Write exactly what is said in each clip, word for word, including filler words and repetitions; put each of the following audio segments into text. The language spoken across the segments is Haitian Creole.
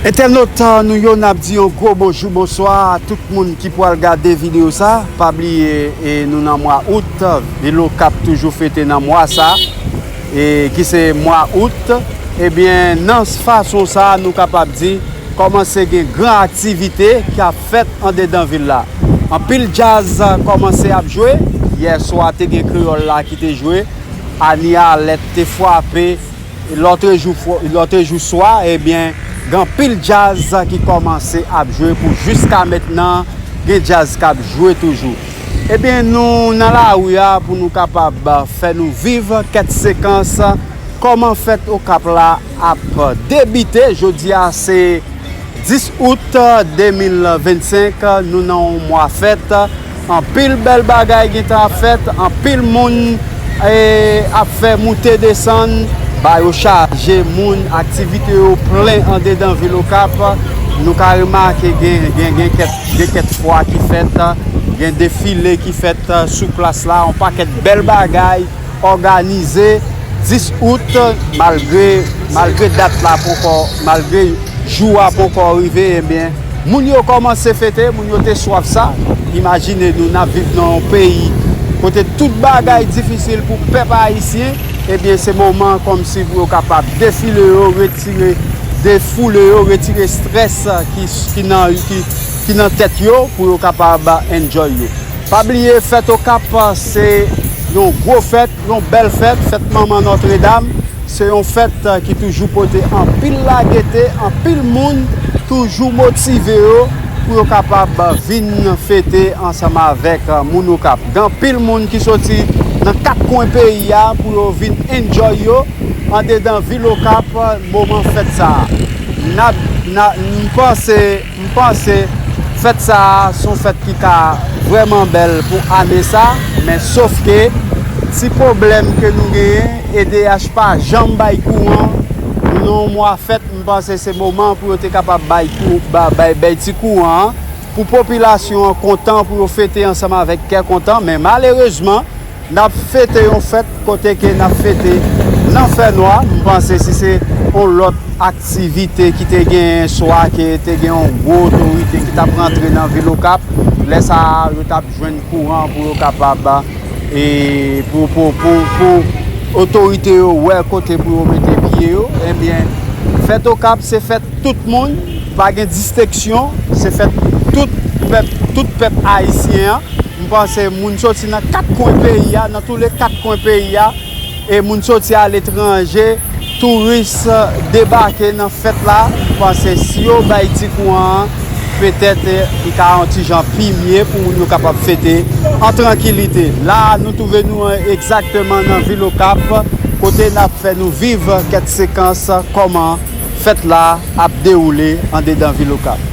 Entènot nou yo, n ap di yon gwo bonjou, bonswa a tout moun ki pral gade videyo sa. Pa bliye, e, nou nan mwa out, vil Okap toujou fete nan mwa sa, e, ki se mwa out. Ebyen, nan fason sa, nou kapab di, kòmanse gen gran aktivite k ap fèt andedan vil la. Anpil djaz kòmanse ap jwe. Yè swa, te gen Kreyòl la ki te jwe. Ani Alèt te frape. Lòtrejou fwa, lòtrejou swa, ebyen, gen anpil djaz ki kòmanse ap jwe pou jiska mentnan, gen djaz k ap jwe toujou. Ebyen, nou nan lari a pou nou kapab fè nou viv kèk sekans kòman fèt Okap la ap debite. Jodi a se dis out de mil vennsenk, nou nan yon mwa fèt. Anpil bèl bagay gentan ap fèt, anpil moun, e, ap fè moute desann, ba yo chaje moun, aktivite yo plen andedan vil Okap. Nou ka remake gen, gen, gen kèk, gen kèk fwa ki fèt, gen defile ki fèt sou plas la, yon pakèt bèl bagay òganize dis out, malgre, malgre dat la poko, malgre jou a poko rive, ebyen, moun yo kòmanse fete, moun yo te swaf sa. Imajine nou, n ap viv nan yon peyi kote tout bagay difisil pou pèp ayisyen, ebyen, se moman kòmsi pou yo kapab defile yo, retire, defoule yo, retire estrès ki, ki nan, ki, ki nan tèt yo, pou yo kapab enjoy yo. Pa bliye, fèt Okap se yon gwo fèt, yon bèl fèt, fèt Manman Nòtredam. Se yon fèt, eh, ki toujou pote anpil lagete, anpil moun toujou motive yo pou yo kapab vin fete ansanm avèk, eh, moun Okap. Gen anpil moun ki soti nan kat kwen peyi a pou yo vin enjoy yo andedan vil Okap, eh, moman fèt sa a. N ap, n a, m panse M panse fèt sa a se yon fèt ki ka vrèman bèl pou ane sa, men sof ke ti pwoblèm ke nou genyen, E D H pa janm bay kouran. Nou nan yon mwa fèt, m panse se moman pou yo te kapab bay kou, ba, bay, bay ti kouran an, pou popilasyon an kontan, pou yo fete ansanm avèk kè kontan, men malerezman, N ap fete yon fèt kote ke n ap fete nan fènwa. M panse si se yon lòt aktivite ki te genyen, swa ke te gen yon gwo otorite ki t ap rantre nan vil Okap, lè sa a, yo t ap jwenn kouran pou yo kapab, e, pou, pou, pou, pou otorite yo wè kote pou yo mete pye yo. Ebyen, fèt Okap se fèt tout moun, pa gen distenksyon, se fèt tout pèp, tout pèp ayisyen an. M panse moun soti nan kat kwen peyi a, nan tou le kat kwen peyi a, e moun soti aletranje, touris debake nan fèt la. M panse si yo bay ti kouran an, petèt, eh, li ka yon ti jan pi mye pou moun yo kapab fete an trankilite. La a, nou twouve nou, eh, egzakteman nan vil Okap, kote n ap fè nou viv kèk sekans kòman fèt la ap dewoule andedan vil Okap.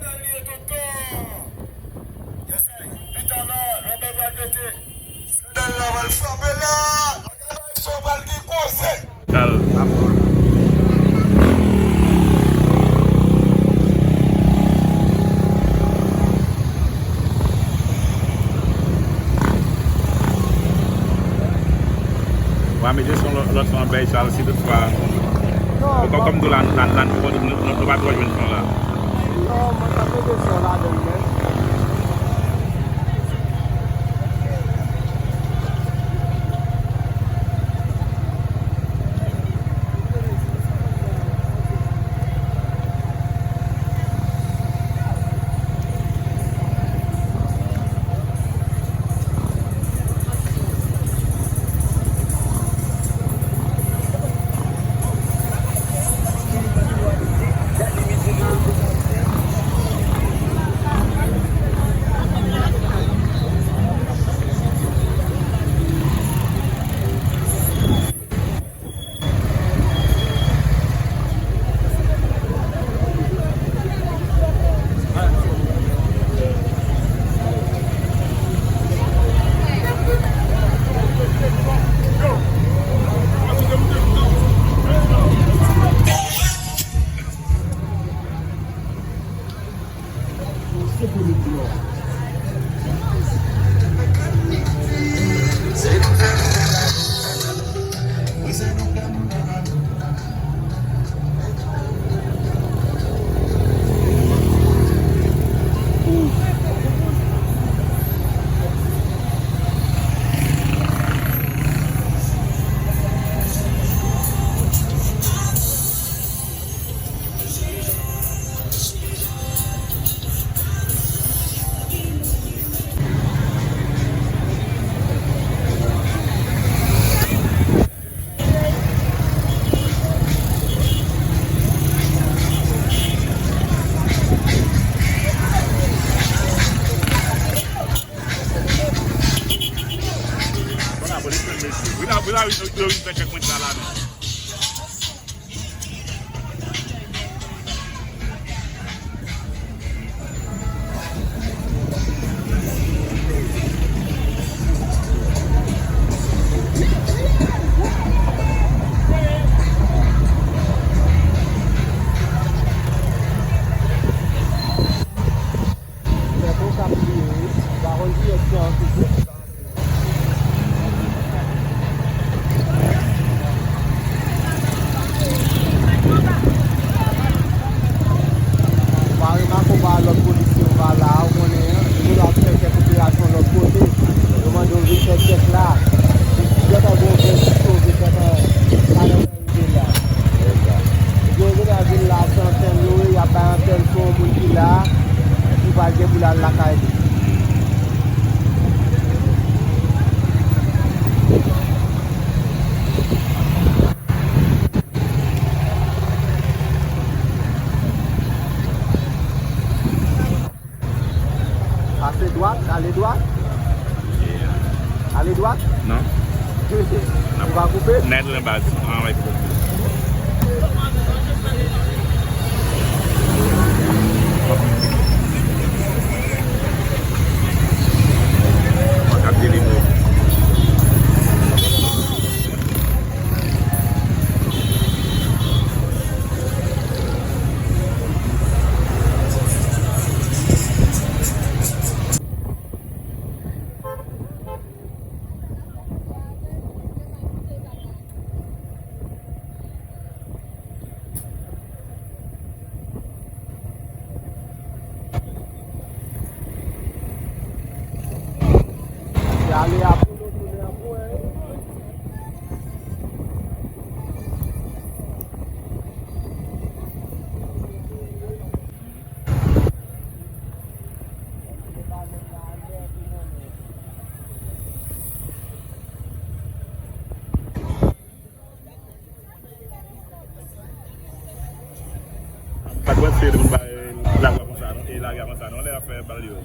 Skandal li ye tonton. Yes I. Pita la, Lòbèy pral pete. Skandal la pral frape la. Sa pral gen koze. Kal. W a mete son lòt, lòt son an bèy sa si toutfwa. Non, kòm, kòm nou la, la, la, nou, nou, nou, nou pa twò jwenn son la. Non, mwen pa mete son ladan l menm. Polis nan mesye. Wi la, wi la, wi, wi, wi, fè kèk mwen sa la, non. Fè bon sa pou li, wi. M pa konn kiyès ki an fizye. Ou pa remake, ou pa lòt polisye, ou pa la, ou konnen, an, nou la ap fè kèk operasyon lòt kote. Yo mande w vin fè tchèk la. Gentan gen yon grenn ti sove, gentan, gentan rive la. Yo gentan vin la, se antèn yo ye, y ap bay antèn pou yon moun ki la, ki pral gen pou l al lakay li. Pase dwat, ale dwat. Ale dwat. Non. Ou va koupe? Nèt nan baz. An, wi. Mwen k ap delivre. Se ale a polo, tounen an pwen. Pa t panse moun bay lagwa konsa non, e lagwa konsa non, lè y ap fè bal yo.